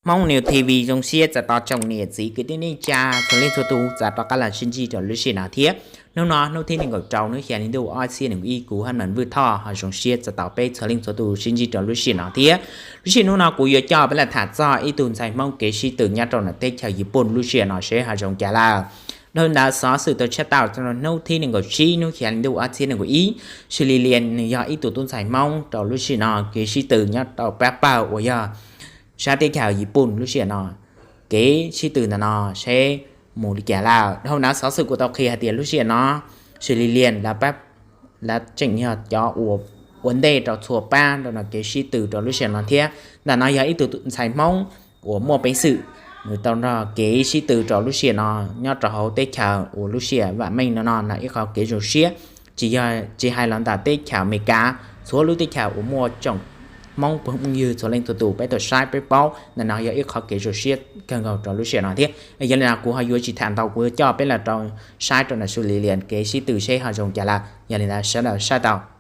Hmong News T V zoo siab txais tos tsoom niam txiv kwv tij neej tsa txhua leej txhua tus txav rov qab los sib ntsib rau lub sij hawm no thiab. Hnub no hnub thib nees nkaum rau lub xya hli ntuj ob txhiab nees nkaum ib, kuv Hab Mam Vwj Thoj ho zoo siab txais tos peb txhua leej txhua tus sib ntsib rau lub sij hawm no thiab. Lub sij hawm hnub no kuv yuav coj peb los tham txog ib tug ntxhais Hmoob kev sib tw nyob rau ntawm teb chaws Yiv Pooj lub sij hawm no seb ho zoo cas lawm. Dhau ntawd xov xwm tau tshaj tawm rau hnub thib nees nkaum tsib lub xya hli ntuj ob txhiab nees nkaum ib, Sw Li Lias nws yog ib tug tub ntxhais Hmoob rau lub sij hawm no kev sib tw nyob rau pab pawg uas yog sab teb chaws Yiv Pooj lub sij hawm no. Kev sib tw ntawm no seb mus li cas lawm. Dhau ntawd xov xwm kuj tau qhia hais tias lub sij hawm no Sw Li Lias lawv tseem yog cov uas ua ntej rau txhua pab rau kev sib tw rau lub sij hawm no thiab. Ntawm no yog ib tug ntxhais Hmoob uas muaj peev xwm, nws tau nrog kev sib tw rau lub sij hawm no nyob rau hauv teb chaws uas lub sij hawm vam meej no no, no ib qho kev zoo siab. Tsis yog tsis hais los ntawm teb chaws Amelikas, txhua lub teb chaws uas muaj tsoom Hmoob phooj ywg txhua leej txhua tus peb tau saib peb paub, ntawm no yog ib qho kev zoo siab kawg nkaus rau lub sij hawm no thiab. Yog li no kuv ho yuav tsis tham ntau, kuv yuav coj peb los rau saib rau ntawm Sw Li Lias kev sib tw seb ho zoo cas lawm. Yog li ntawd sawv daws saib tau.